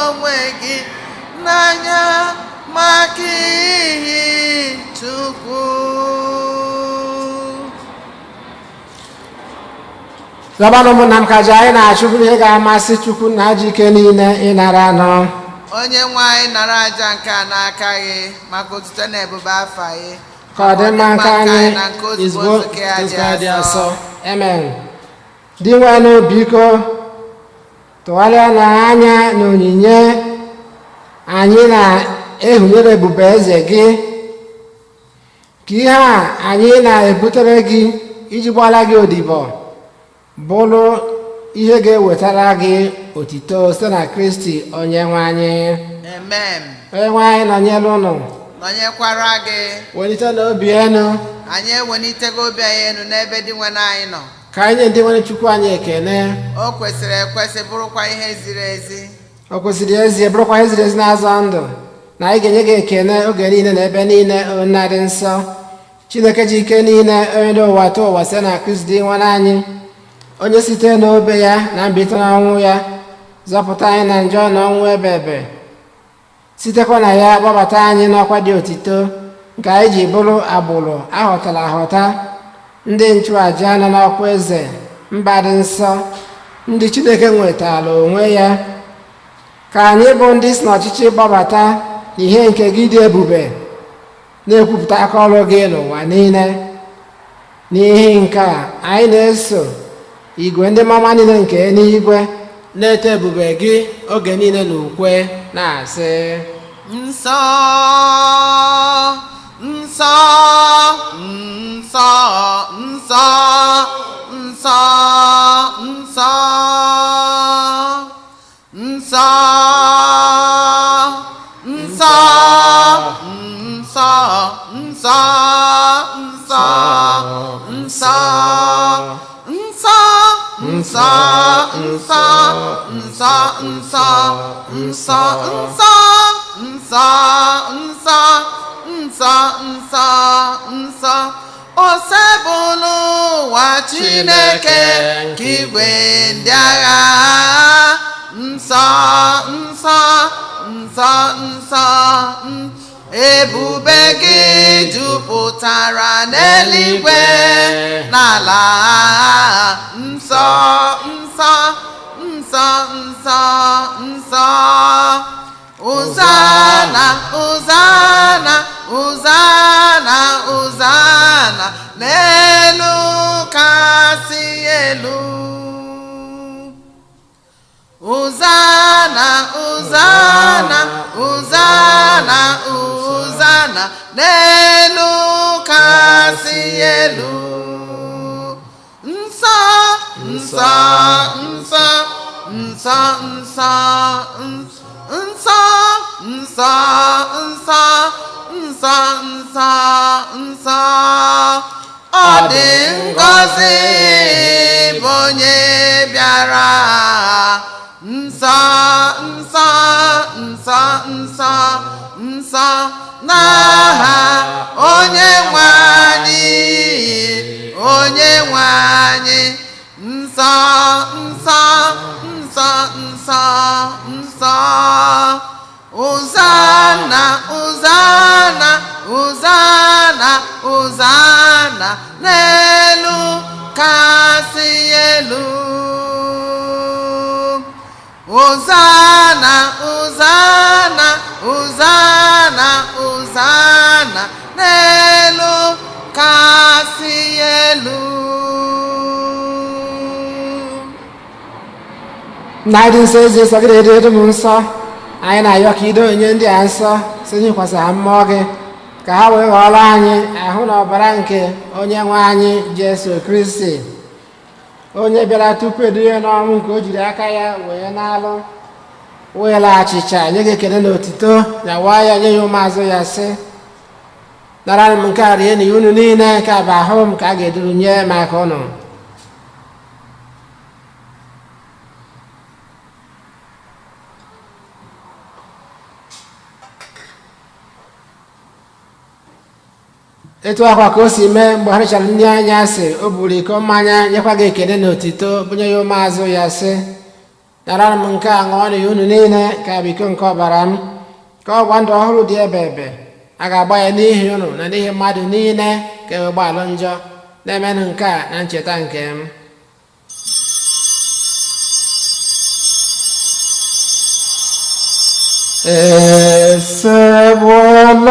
onwe gị n'anya, maka ihi Chukwu. Zọbanụ ụmụnna m, ka aja anyị na-achụ bụrụ ihe ga-amasị Chukwu na ji ike niile ịnara anọ. Onye nwe anyị, nara aja nke a n'aka gị maka otuto na ebube afa gị, ka ọ dị mma nke anyị na nke ozugbo izugbo nzukọ ya dị nzukọ dị asọ. asọ. Amen. Dị nwenụ, biko tụgharịa n'anya na onyinye anyị na-ehunyere ebube eze gị, ka ihe a anyị na-ebutere gị iji gbara gị odibo bụrụ ihe ga-ewetara gị otito, site na Kristi onye nwe anyị. Amen. Onye nwe anyị nọnyere ụnụ. Nọnyekwara gị. Welite n'obi enu. Anyị ewelitego obi anyị elu n'ebe dị nwe anyị nọ. Ka anyị nye ndị nwere Chukwu anyị ekene. O kwesịrị ekwesị, bụrụkwa ihe ziri ezi. O kwesịrị ezie, bụrụkwa ihe ziri ezi na-azọ ndụ, na anyị ga-enye gị ekene oge niile na ebe niile, Nna dị nsọ, Chineke ji ike niile, onye dị ụwa tụọ ụwa, site na Kristi dị nwere anyị, onye site n'obe ya na mbilite n'ọnwụ ya zọpụta anyị na njọ na ọnwụ ebe ebe, sitekwa na ya gbabata anyị n'ọkwa dị otito nke anyị ji bụrụ agbụrụ ahọtara ahọta, ndị nchụàja nọ n'ọkwa eze, mba dị nsọ, ndị Chineke nwetara onwe ya. Ka anyị bụ ndị si n'ọchịchị gbabata n'ihe nke gị dị ebube, na-ekwupụta aka ọrụ gị n'ụwa niile. N'ihi nke a, anyị na-eso igwe ndị mama niile nke eluigwe na-eto ebube gị oge niile na ukwe na-asị: Nsọ, nsọ, nsọ, nsọ, nsọ, nsọ, nsọ, nsọ, nsọ, nsọ. nsọ nsọ nsọ nsọ nsọ nsọ nsọ nsọ nsọ nsọ nsọ nsọ nsọ osebụlụ ụwa Chineke nke igwe ndị agha nsọ nsọ nsọ nsọ ebube gị jupụtara n'eluigwe n'ala nsọ nsọ nsọ nsọ nsọ Hosanna Hosanna Hosanna Hosanna n'elu kasị elu Hosanna Hosanna Hosanna Hosanna n'elu kasị elu nsọ nsọ nsọ nsọ nsọ nsọ nsọ nsọ nsọ nsọ nsọ ọ dị ngọzi bụ onye bịara nsọ nsọ nsọ nsọ nsọ n'aha onye nwe anyị onye nwe anyị nsọ nsọ nsọ nsọ nsọ Hosanna Hosanna Hosanna Hosanna n'elu kasị elu Hosanna Hosanna Hosanna Hosanna n'elu kasị elu Nna anyị dị nsọ ezi nsọ gị na-edo edo m nsọ anyị na-ayọ ka ido onye ndị a nsọ sonyekwasị ha mmụọ gị ka ha wee ghọọrọ anyị ahụ na ọbara nke onye nwe anyị Jesu Kristi onye bịara tupu edunye n'ọnwụ nke o jiri aka ya wee na-alụ weela achịcha nye gị ekele na otito ya waa ya nye ya ụmụazụ ya sị nara m nke a rie na unu niile nke a bụ ahụ m ka a ga-eduru nye maka ụnụ. Etu akwa ka o si mee mgbe ha richara nri anyasị o buru iko mmanya nyekwa gị ekele na otito bunye ya ụmụazụ ya sị nara m nke a ṅụọ na ya unu niile ka bụ iko nke ọbara m ka ọgba ndụ ọhụrụ dị ebe ebe a ga-agba ya n'ihi unu na n'ihi mmadụ niile ka e gbalụ njọ na-emenụ nke a na ncheta nke m. Esegbula m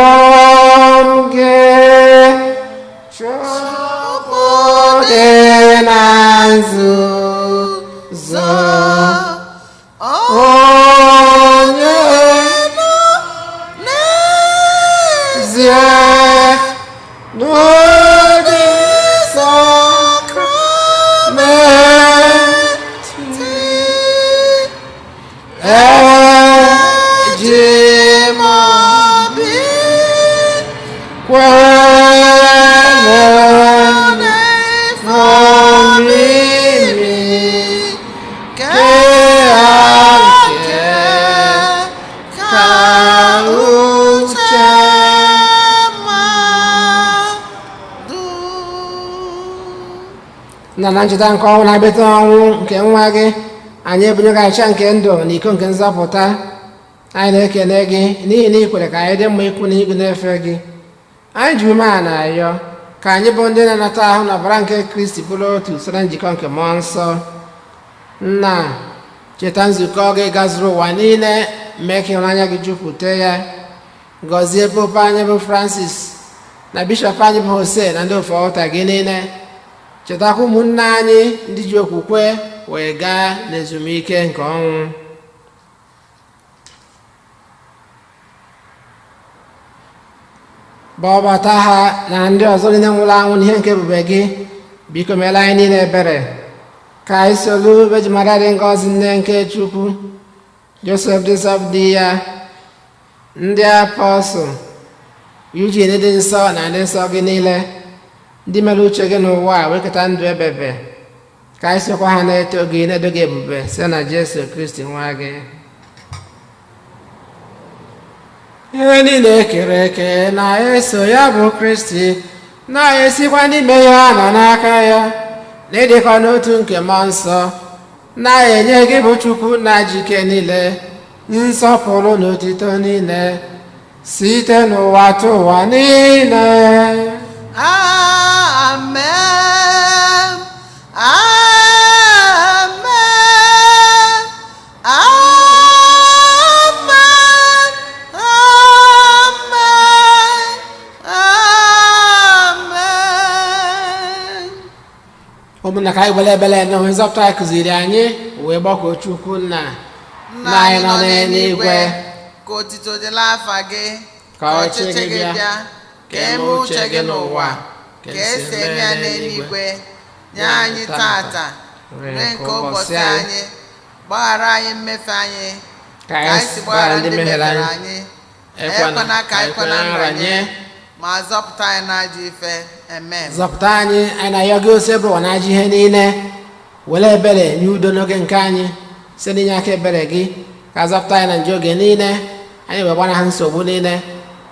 gị Chukwu dị na nzuzo onye n'ezie n'ụdị sakramenti eji m obi kwere n'omimi nke ka uche na na ncheta nke ọnwụ na-abịata ọnwụ nke nwa gị anyị ebunye gị achịcha nke ndụ na iko nke nzọpụta anyị na-ekele gị n'ihi na ị kwere ka anyị dị mma ikwu na igwe na-efe gị anyị ji umeala na-ayọ ka anyị bụ ndị na-anata ahụ na ọbara nke Kristi bụrụ otu site na njikọ nke mmụọ nsọ. Nna cheta nzukọ gị gazuru ụwa niile mee ka ịhụnanya gị jupụta ya gọzie popu anyị bụ Francis na bishọp anyị bụ Jose na ndị ofe ọta gị niile chetakwa ụmụnne anyị ndị ji okwukwe wee gaa n'ezumike nke ọnwụ. Gbọbata ha na ndị ọzọ niile nwụrụ anwụ n'ihe nke ebube gị biko meela anyị niile ebere ka anyị solu Virgin Maria dị ngọzi nne nke Chukwu Joseph dị nsọ di ya ndị apọstụl Eugene dị nsọ na ndị nsọ gị niile Ndị mere uche gị n'ụwa a wee keta ndụ ebebe, ka anyị sokwa ha na-eto gị, na-edo gị ebube site na Jesu Kristi nwa gị. Ihe niile ekere eke na-eso ya bụ Kristi, na-esikwa n'ime ya na n'aka ya, n'ịdịkọ n'otu nke Mmụọ Nsọ, na-enye gị bụ Chukwu na jike niile nsọpụrụ na otito niile site n'ụwa tụ ụwa niile. Amen. Amen. Amen. Amen. Amen. Ụmụnna, ka anyị were ebele na onye nzọpụta anyị kụziri anyị wee gbakọọ Chukwu nna. Nna anyị nọ n'eluigwe, ka otito dịla afa gị, ka ọchịchị gị bịa, ka eme uche gị n'ụwa ka esi eme ya n'eluigwe. Nye anyị tata nri nke ụbọchị anyị. Gbaghara anyị mmefe anyị, ka anyị si gbaghara ndị mehiere anyị. Ekwena ka anyị kwe na nranye, ma zọpụta anyị n'ajọ ife. Amen. Zọpụta anyị, anyị na-ayọ gị, Osebụrụwa na ajọ ihe niile. Were ebere nye udo n'oge nke anyị, site n'inye aka ebere gị, ka zọpụta anyị na njọ oge niile, anyị wee gbanahụ nsogbu niile,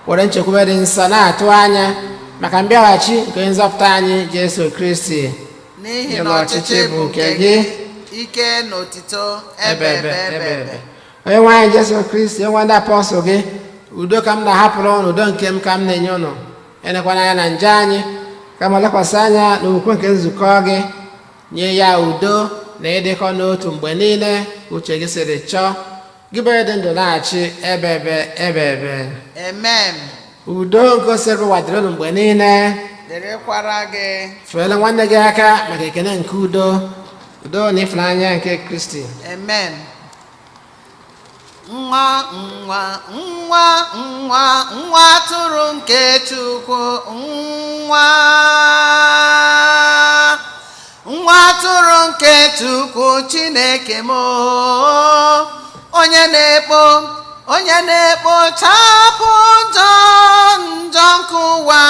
were nchekwube dị nsọ na-atụ anya maka mbịaghachi nke onye nzọpụta anyị Jesu Kristi. N'ihi na ọchịchị bụ nke gị, ike na otito ebe ebe ebe ebe. Onye nwe anyị Jesu Kristi, onye nwe ndị apọstụl gị, udo ka m na-ahapụrụ ụnụ, udo nke m ka m na-enye ụnụ. Elekwana anya na nje anyị, kama lekwasị anya n'okwukwe nke nzukọ gị. Nye ya udo na ịdịkọ n'otu mgbe niile uche gị siri chọọ, gị bụ onye dị ndụ na-achị ebe ebe ebe ebe. Amen. Udo nke Osebụrụwa dịrị ụnụ mgbe niile. Dịrịkwara gị. Feela nwanne gị aka maka ekele nke udo, udo na ịfụnanya nke Kristi. Amen. Nwa, nwa, nwa, nwa, nwa atụrụ nke Chukwu, nwa, nwa atụrụ nke Chukwu Chineke m, onye na-ekpo, onye na-ekpochapụ njọ, njọ nke ụwa,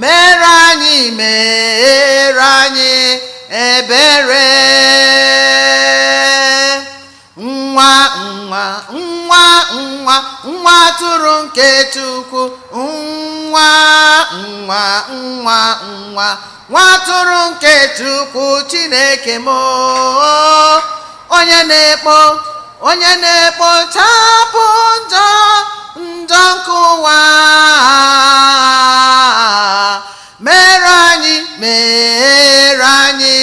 mere anyị, mere anyị ebere. Nwa, nwa, nwa, nwa, nwa atụrụ nke Chukwu, nwa, nwa, nwa, nwa, nwa atụrụ nke Chukwu Chineke m, onye na-ekpo, onye na-ekpochapụ njọ, njọ nke ụwa, mere anyị, mere anyị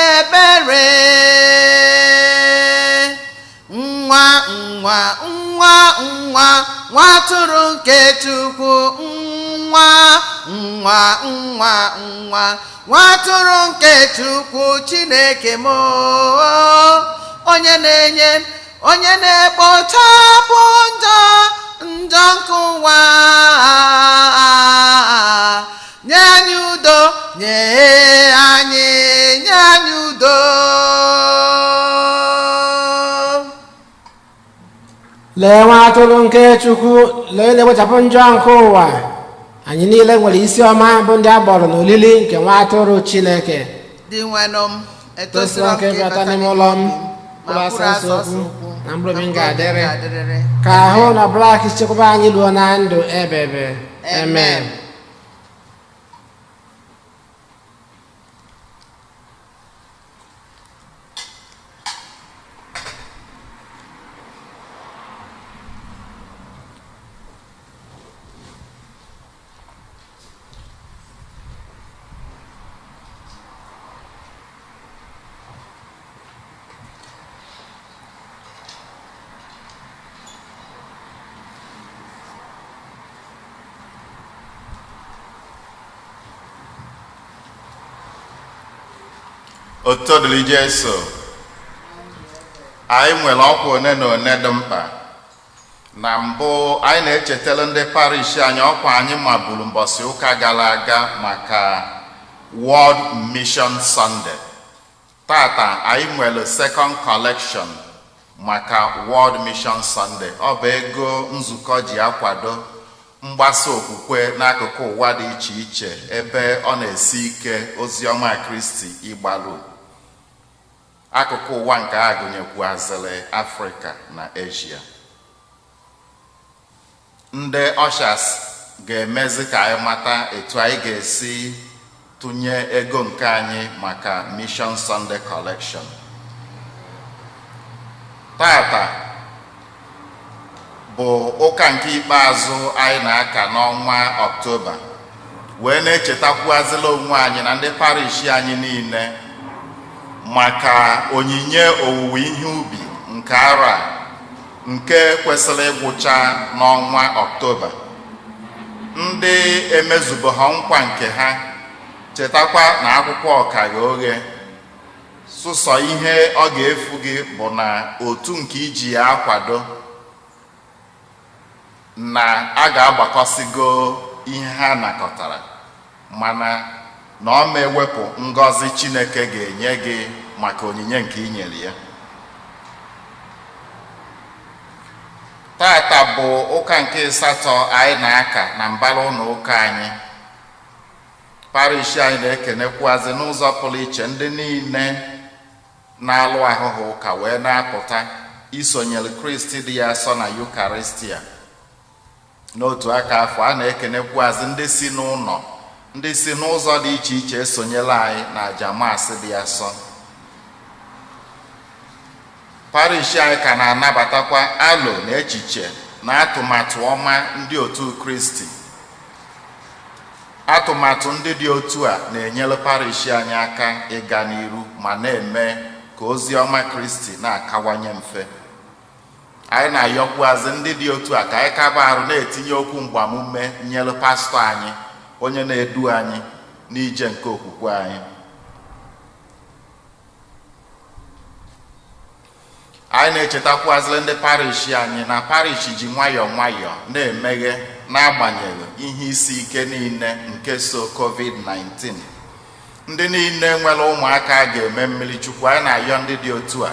ebere. Nwa, nwa, nwa, nwa, nwa atụrụ nke Chukwu, nwa, nwa, nwa, nwa, nwa atụrụ nke Chukwu Chineke m, onye na-enye, onye na-ekpochapụ njọ, njọ nke ụwa, nye anyị udo, nye anyị, nye anyị udo. Lee nwa atụrụ nke Chukwu, lee na-ekpochapụ njọ nke ụwa. Anyị niile nwere isi ọma bụ ndị a gbọrọ n'olili nke nwa atụrụ Chineke. Dị nwenụ m, Tosiri etosiro m nke ka ịbata ịbata n'ime ụlọ m, ma ụlọ kwuru asọ asọ okwu okwu na mkpụrụ obi m ga-adịrị. ga-adịrịrị. Ka ahụ na blak chekwaba anyị ruo na ndụ ebebe. Amen. Otuto dịrị Jesu. Anyị nwere ọkwa one na one dị mkpa. Na mbụ, anyị na-echetara ndị parish anyị ọkwa anyị maburu mbọsị ụka gara aga maka World Mission Sunday. Tata anyị nwere second collection maka World Mission Sunday. Ọ bụ ego nzukọ ji akwado mgbasa okwukwe n'akụkụ ụwa dị iche iche ebe ọ na-esi ike ozi ọma Kristi ịgbalụ. Akụkụ ụwa nke a gụnyekwuazịrị Afrịka na Asia. Ndị ushers ga-emezi ka anyị mata etu anyị ga-esi tụnye ego nke anyị maka Mission Sunday Collection. Tata bụ ụka nke ikpeazụ anyị na-aka n'ọnwa Ọktoba, wee na-echetakwuazịla onwe anyị na ndị parish anyị niile maka onyinye owuwe ihe ubi nke arọ a, nke kwesịrị ịgwụcha n'ọnwa Ọktoba. Ndị emezubeghị nkwa nke ha, chetakwa na akwụkwọ ọka ghe oghe. Sụsọ ihe ọ ga-efu gị bụ na otu nke iji ya akwado na a ga-agbakọsigo ihe ha nakọtara, mana na ọ ma ewepụ ngọzi Chineke ga-enye gị maka onyinye nke i nyere ya. Tata bụ ụka nke asatọ anyị na-aka na mbara ụlọ ụka anyị. Parish anyị na-ekenekwuazị n'ụzọ pụrụ iche ndị niile na-alụ ahụhụ ụka wee na-apụta isonyere Kristi dị ya asọ na Yukaristia. N'otu aka afọ a na-ekenekwuazị ndị si n'ụlọ, ndị si n'ụzọ dị iche iche esonyela anyị na aja maasị dị asọ. Parish anyị ka na-anabatakwa alo na echiche na atụmatụ ọma ndị otu Kristi. Atụmatụ ndị dị otu a na-enyere parish anyị aka ịga n'iru ma na-eme ka ozi ọma Kristi na-akawanye mfe. Anyị na-ayọkwuazị ndị dị otu a ka anyị kaba arụ na-etinye okwu mgbamume nyere pastọ anyị, onye na-edu anyị n'ije nke okwukwe anyị. Anyị na-echetakwuazịrị ndị parish anyị na parish ji nwayọọ nwayọọ na-emeghe n'agbanyeghị ihe isi ike niile nke so COVID-19. Ndị niile nwere ụmụaka ga-eme mmiri Chukwu, anyị na-ayọ ndị dị otu a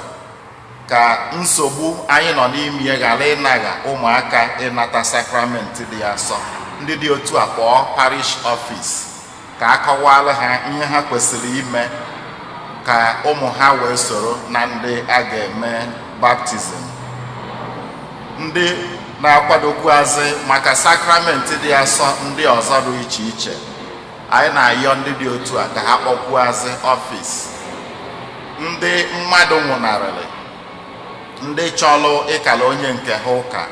ka nsogbu anyị nọ n'ime ya ghara ịnagha ụmụaka ịnata sakramenti dị asọ. Ndị dị otu a kpọọ parish office ka a kọwara ha ihe ha kwesịrị ime ka ụmụ ha wee soro na ndị a ga-eme baptizim. Ndị na-akwadokwuazị maka sakramenti dị asọ ndị ọzọ dị iche iche, anyị na-ayọ ndị dị otu a ka ha kpọkwuazị ọfịs. Ndị mmadụ nwụnarịrị, ndị chọrọ ịkala onye nke ha ụka,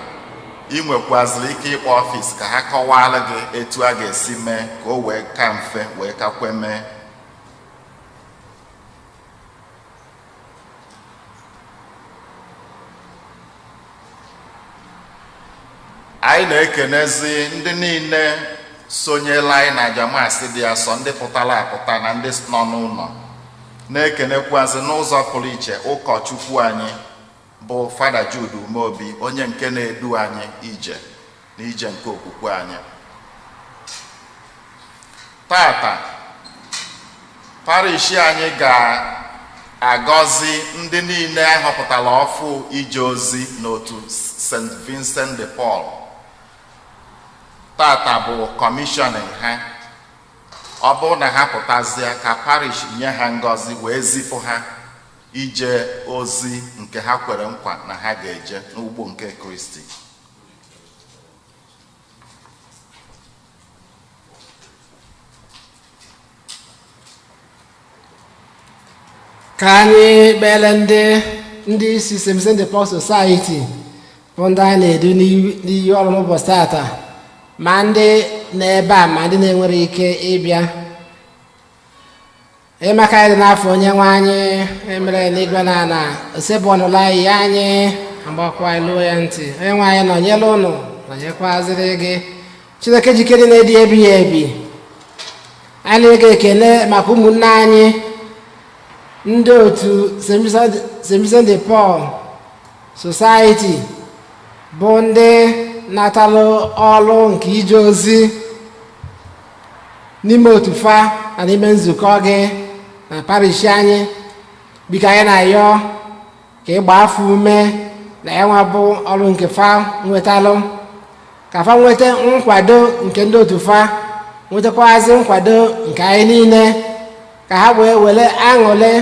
ị nwekwazịrị ike ịkpọ ọfịs ka ha kọwara gị etu a ga-esi mee ka o wee ka mfe wee kakwe mee. Anyị na-ekenezi ndị niile sonyela anyị na aja maasị dị asọ, ndị pụtara apụta na ndị nọ n'ụlọ, na-ekenekwazị n'ụzọ pụrụ iche ụkọchukwu anyị bụ Fada Jude Umeobi, onye nke na-edu anyị ije n'ije nke okwukwe anyị. Tata parish anyị ga-agọzi ndị niile ahọpụtara ọfụ ije ozi n'otu St. Vincent de Paul. Tata bụ commissioning ha. Ọ bụrụ na ha pụtazie, ka parish nye ha ngọzi wee zipụ ha ije ozi nke ha kwere nkwa na ha ga-eje n'ugbo nke Kristi. Ka anyị kpere ndị isi St. Vincent de Paul Society, bụ ndị anyị na-edu n'iyi ọrụ n'ụbọchị tata, ma ndị na-ebe a ma ndị na-enwere ike ịbịa. Ịmaka anyị dị n'afọ onye nwe anyị emere n'igwe na ala osebụọnụla anyị anyị agbakwa ilu ya ntị. Onye nwe anyị nọnyere ụnụ, nọnyekwazịrị gị. Chineke jikere na-edi ebighị ebi, anyị na-ege ekele maka ụmụnne anyị ndị otu St. Vincent de Paul Society, bụ ndị natalụ ọrụ nke ije ozi n'ime otu fa na n'ime nzukọ gị na parish anyị. Biko, anyị na-ayọ ka ị gbaa afọ ume na ya nwa bụ ọrụ nke fa nwetalụ. Ka fa nweta nkwado nke ndị otu fa, nwetakwazị nkwado nke anyị niile, ka ha wee were aṅụrị,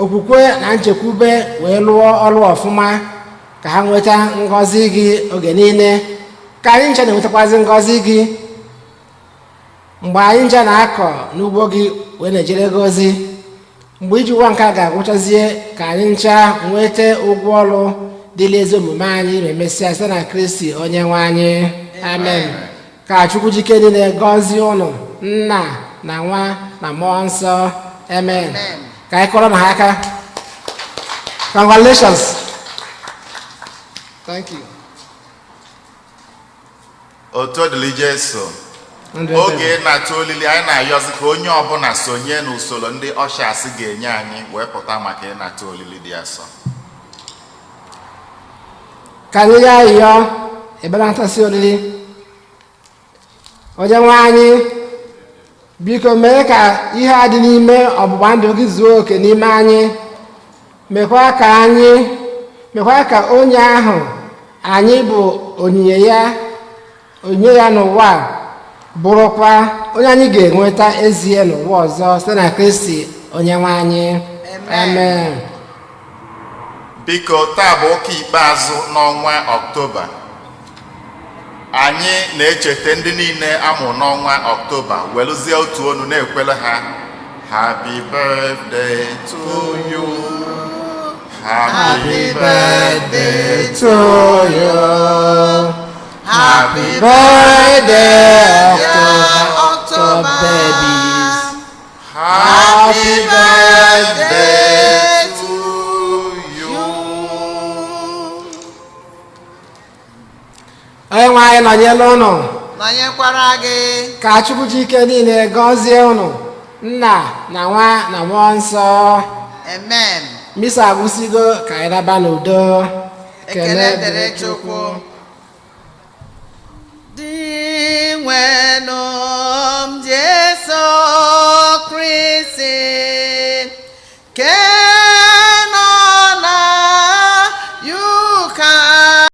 okwukwe na nchekwube wee lụọ ọrụ ọfụma, ka ha nweta ngọzi gị oge niile, ka anyị ncha na-enwetakwazị ngọzi gị mgbe anyị ncha na-akọ n'ugbo gị wee na-ejere gị ozi. Mgbe iji ụwa nke a ga-agwụchazie, ka anyị ncha nweta ụgwọ ọrụ dịrị ezi omume anyị, ma emesịa, site na Kristi onye nwe anyị. Amen. Ka Chukwu jike niile gọzie ụnụ, Nna na Nwa na Mmụọ Nsọ. Amen. Amen. Ka anyị kọrọ na ha aka. Congratulations, thank you. Otu dịrị Jesu. Ndụ Oge ebere. ịnata olili, anyị na-ayọzi ka onye ọbụla sonye n'usoro ndị ushers ga-enye anyị wee pụta maka ịnata olili dị asọ. Ka anyị ya ayọ ebere ntasị olili. Onye nwe anyị, biko mee ka ihe a dị n'ime ọgbụgba ndụ gị zuo oke n'ime anyị. Mekwa ka onye ahụ anyị bụ onyinye ya n'ụwa a, bụrụkwa onye anyị ga-enweta ezie n'ụwa ọzọ, site na Kristi onye nwe anyị. Amen. Amen. Biko, taa bụ ụka ikpeazụ n'ọnwa Ọktoba. Anyị na-echeta ndị niile amụ n'ọnwa Ọktoba, welụzie otu onu na-ekwele ha: Happy birthday to you, happy birthday to you. Happy birthday, dear October, October. babies. Happy birthday to you. Onye nwe anyị nọnyere ụnụ. Nọnyekwara gị. Ka Chukwu ji ike niile gọzie ụnụ, Nna na Nwa na Mmụọ Nsọ. Amen. Misa agwụsịgo, ka anyị naba n'udo. Ekele dịrị Chukwu.